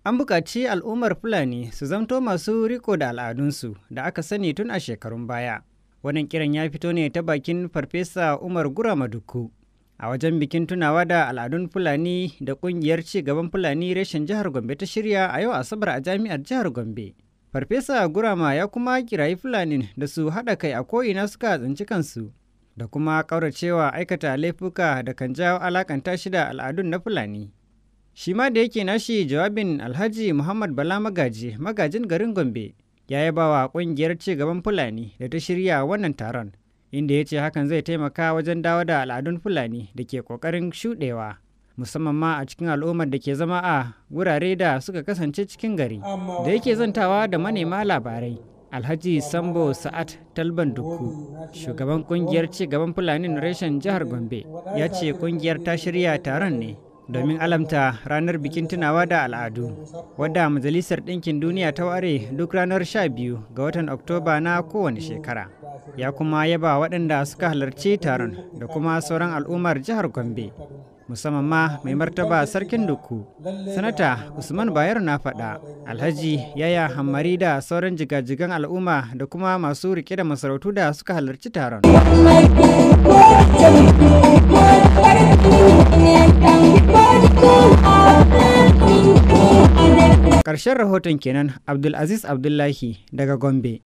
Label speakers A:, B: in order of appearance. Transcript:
A: An buƙaci al'ummar Fulani su zamto masu riko da al'adunsu da aka sani tun a shekarun baya. Wannan kiran ya fito ne ta bakin Farfesa Umar Gurama Dukku a wajen bikin tunawa da al'adun Fulani da ƙungiyar ci gaban Fulani reshen jihar Gombe ta shirya a yau Asabar a jami'ar jihar Gombe. Farfesa Gurama ya kuma kirayi Fulanin da su haɗa kai a ko'ina suka tsinci kansu da kuma ƙauracewa aikata laifuka da kan jawo alakanta shi da al'adun na Fulani. Shi ma da yake nashi jawabin, Alhaji Muhammad Bala Magaji, magajin garin Gombe, ya yaba wa ƙungiyar ci gaban Fulani da ta shirya wannan taron, inda ya ce hakan zai taimaka wajen dawo da al'adun Fulani da ke ƙoƙarin shuɗewa, musamman ma a cikin al'ummar da ke zama a wurare da suka kasance cikin gari. Da yake zantawa da manema labarai, Alhaji Sambo Sa'ad Talban Dukku, shugaban kungiyar ci gaban Fulanin reshen jihar Gombe, ya ce kungiyar ta shirya taron ne domin alamta ranar bikin tunawa da al'adu, wadda Majalisar Ɗinkin Duniya ta ware duk ranar 12 ga watan Oktoba na kowane shekara. Ya kuma yaba waɗanda suka halarci taron da kuma sauran al'ummar jihar Gombe, musamman ma mai martaba Sarkin Dukku, Sanata Usman Bayero na faɗa, Alhaji Yaya Hammari da sauran jigajigan al'umma da kuma masu rike da masarautu da suka halarci taron. Ƙarshen rahoton kenan, Abdulaziz Abdullahi daga Gombe.